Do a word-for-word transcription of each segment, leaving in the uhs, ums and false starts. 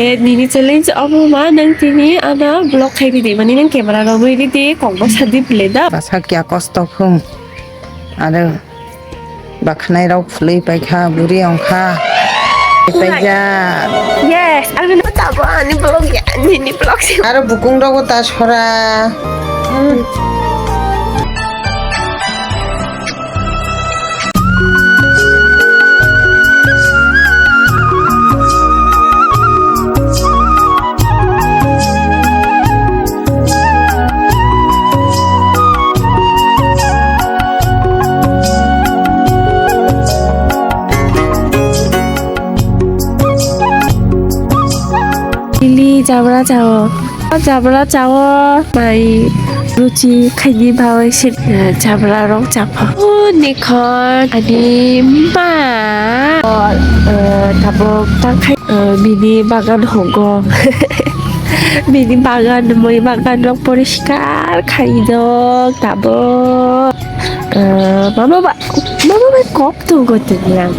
Eh, nini challenge omo ma, nang tini ano vlog khai ridi, mani nang camera rogwi ridi, kok bwsa di play da. Bwsa kya kosto khum. Aro bakhnai rok phulwi paikha, buri ongkha. Paijak. Yes, ang no tabo ani vlog ya, nini vlog si. Aro bukung rogo ta sora. Ili jabra chao. Jabra chao, mai ruchi khaini bagwi se, eh, jabra rok chapha. O nikhon ani ma, eh, tabuk tang khai, eh, bini bagan hogo. Bini bagan, moi bagan rok poriskar khaijak tabuk. Eh, mama ba, mama ba kok tongo tini ang.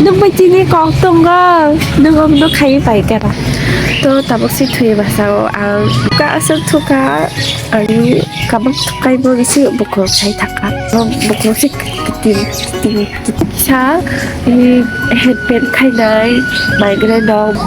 Nwng bai tini kok tongo, nwng omo khai pai kara. To tabuk si thwi basa o ang ka aswk thuka, ani kabuk thukai bo isi bukhuk sai thaka. Bukhuk si kitin, kitin, kitin sa, eh, head pain khainai, migraine rok.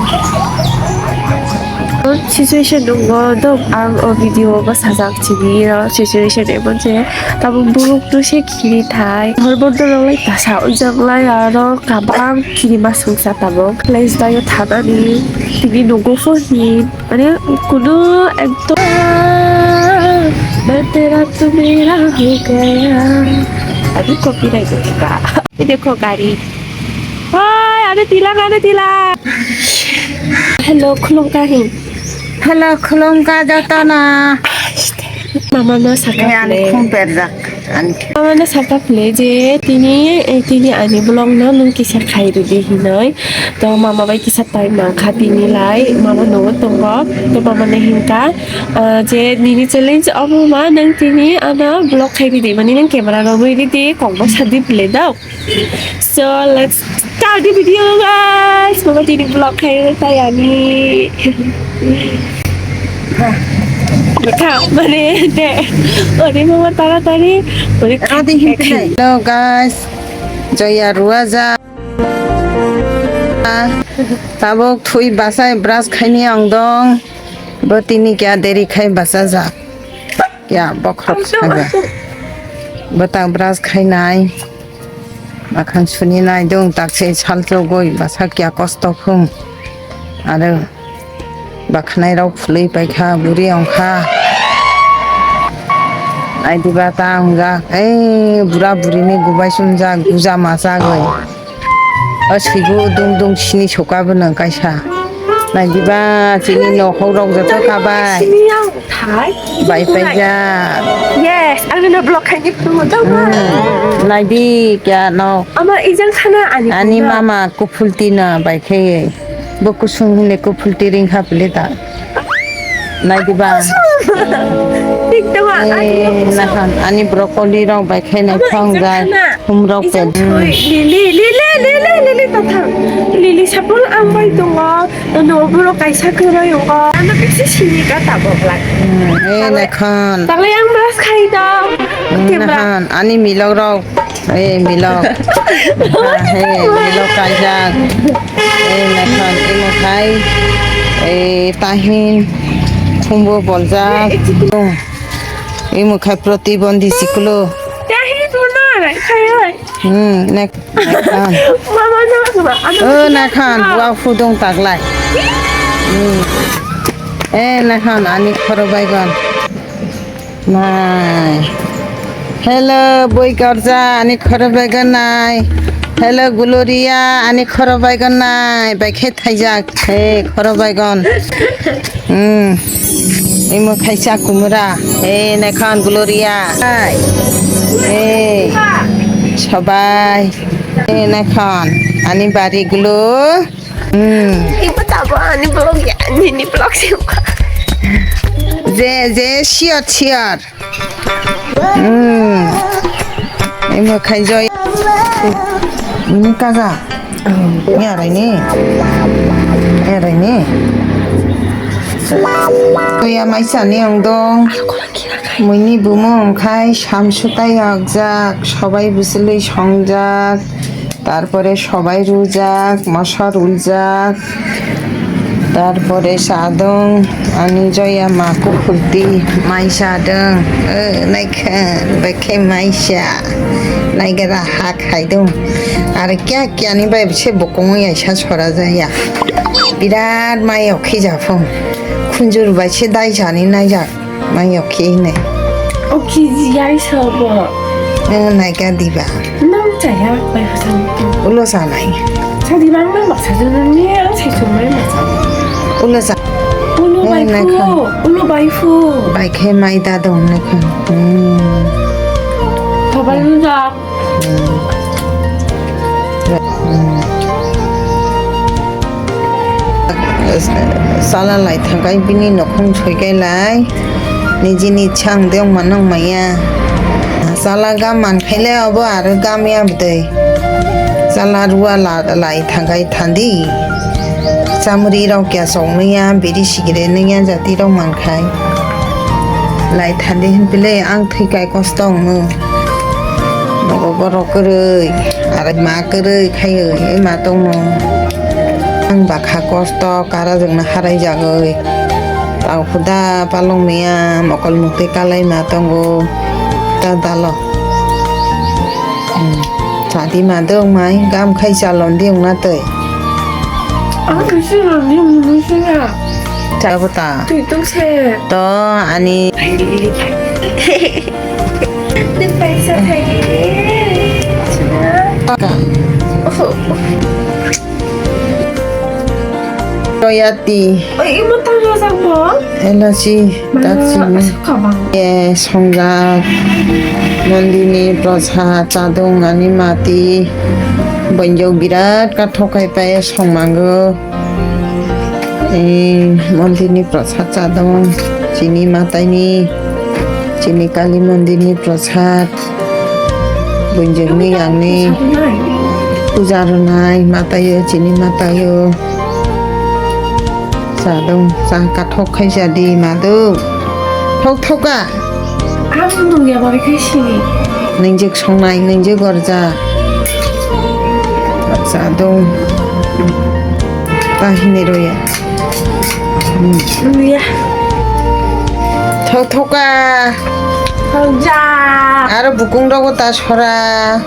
Situation nungo dok ang o video bo sajak chini o situation emon je tabuk buruk no se khiri thai hor bor dorok lai tasa ujak lai aro kabang khiri ma songsa tabuk place bai o thanani tini nugo pho hin mane kuno ekdom मैं तेरा तू मेरा हो गया अभी copyright होगा ये देखो गाड़ी Hai, ane tilang, ane tilang. Hello, khulumkha hin. Hello, khulumkha jotono. Mama no saka ani phone perjak. Mama no saka phle je tini, eh, tini ani vlog no nung kisa khai ridi hinoi. To mama bai kisa time nangkha tini lai. Mama no tongo. To mama no hinka, ah, je nini challenge omo ma nang tini ano vlog khai ridi. Mani nang camera rogwi ridi. Kok bwsa di phle dao. So let's start the video, guys. Mama tini vlog khai tayani. Kha mane de. Ori mama tara tari. Ori kha. Hello guys. Joya ruaja. Tabuk thui basai brush khaini ang dong. Bo tini kya deri khai basa ja. Ya bokhorok saja. Bwtang brush khainai. Makhan suni nai dong tak se sal chogoi basa kya kosto khum. Aro bakhnai rok phulwi paikha buri ongkha. Ai diba ta ongja. Ei bura buri ni gubai sumjak guja masa goi. O sibu dung dung sini soka bo nang kaisa. Nai diba chini nokhok rok joto kabai. Sini yang thai. Bai paijak. Yes, ang no block khai ni phungo tau ba. Hmm, nai di kya no. Ama ijang khana ani. Ani mama kuphulti na bai khai. Bo kusung hile kuphulti ring kha pili ta. Nai diba? Tik tama, ani nahan, ani broccoli rok bai khai nai thong jai. Hum rok pe. Lili, lili, lili, lili, lili, tathang. Lili sapul ang bai tongo. Ano buro kaisa kwrwi wngo. Ano bisi sini ka tabok lai. Hmm, eh, nahan. Taklai ang brush khai da. Hmm, nahan, ani milok rok. Eh, milok. Ah, eh, milok kaijak. Eh, naikhan, imo khai. Eh, tahin. Thumbo boljak. Imo khai protibondhi siklo. Tahin purna, khai, khai. Hmm, nek-, naikhan. Mama, no, no, no. Oh, naikhan, buwa phudung taklai. Hmm. Eh, naikhan, ani khoro baigon. Nai. Hello, boi karja, ani khoro baigon nai. Hello, Gloria, ani khoro baigon nai. Bai khe thaijak, he, khoro baigon. Hmm. Imo khaisa kumura. He, naikhan Gloria. Hai. He. Sobai. He, naikhan. Ani bari gulo. Hmm. Ibu tabo ani vlog ya, nini vlog sih. Je, je, siot, siot. Hmm. Imo khaijoi. Ini kaza. Ini arai ni. Raini. Kuya maisani ang dong. Muini bumo wngkhai samsutai hakjak, sobai bwchwlwi songjak, tarpore sobai rujak, moso ruljak, tarpore sadong ani joya ma kukhurti maisa dong, naikha bekhe maisa naigara hak. Khaidung. Aro kya kya ni bai se bokong ya sa sora jaya. Birat mayo khija phung. Khunjur bai se dai jani nai jak. Mayo khe ne. O khiji yai sa bo. Nang nai ka diba. Nang chaya bai phasan. Ulo sa nai. Sa di bang nang baksa jun ni ang sai sumai baksa. Ulo sa. Ulo bai phu. Ulo bai phu. Bai khe mai da dong ne khan. Hmm. Thabai rujak. Sala lai thangkai bini nokhung soikai lai nijini chang deong manang maya. Sala gam mankhaile obo aro gam ya bwtwi. Sala rua lai thangkai thandi. Chamri rok kya song nungya, biri sigire nungya jati rok mankhai. Lai thandi hinpile ang thwikai kosto wngno. Nogo borok kwrwi, aro ma kwrwi khaio, e ma tongno. Ang bakha kosto, kara jwngno harai jagwi. Tang khuda palong miya, mokol mukti kalai ma tongo. Ta dalo. Hmm. Chadi ma dong mai, gam khai chalon di wngna twi. Ang bisi rani munu siya. Chabo ta. Twi tong se. To ani. Twi paisa thai. Ka. Royati. Oi, imo tang rojak mo? Elachi, dachi. Asuk kabang. E, songjak. Mondini prasad, chadong, ani mati. Bonjok birat kathok khai pai songmango. E, mondini prasad chadong. Chini mataini. Chini kali mondini prasad. Bunjwkni yangni puja rwnai mataio, chini mataio. Chadong, cha kathok khai chadi, madu. Thok thoka. Ang nungya bai khai sini. Nungjwk songnai, nungjwk gorja. Chadong. Tahini roya. Iya. Thok thoka. Thokjak. Aro bukung rogo ta sora.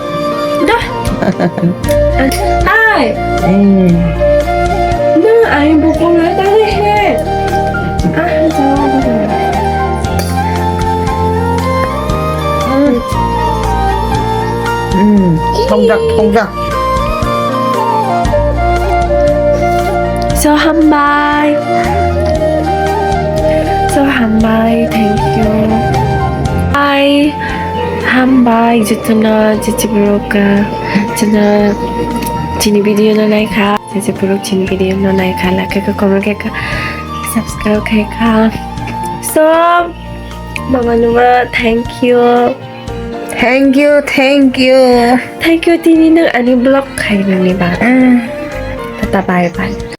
Dah. Ai. Hmm. Nang ai bukung le ta he. Ah, jawab. Hmm. Thokjak, thokjak. So hambai. So hambai, thank you. Bye. Hambai, jotono, jejeborok, jotono, chini video no naikha, jejeborok chini video no naikha, like kha, comment kha, subscribe kha. So, mama numa, thank you. Thank you, thank you. Thank you, tini nang ani vlog khainani bagwi. Mm. Tata, bye bye.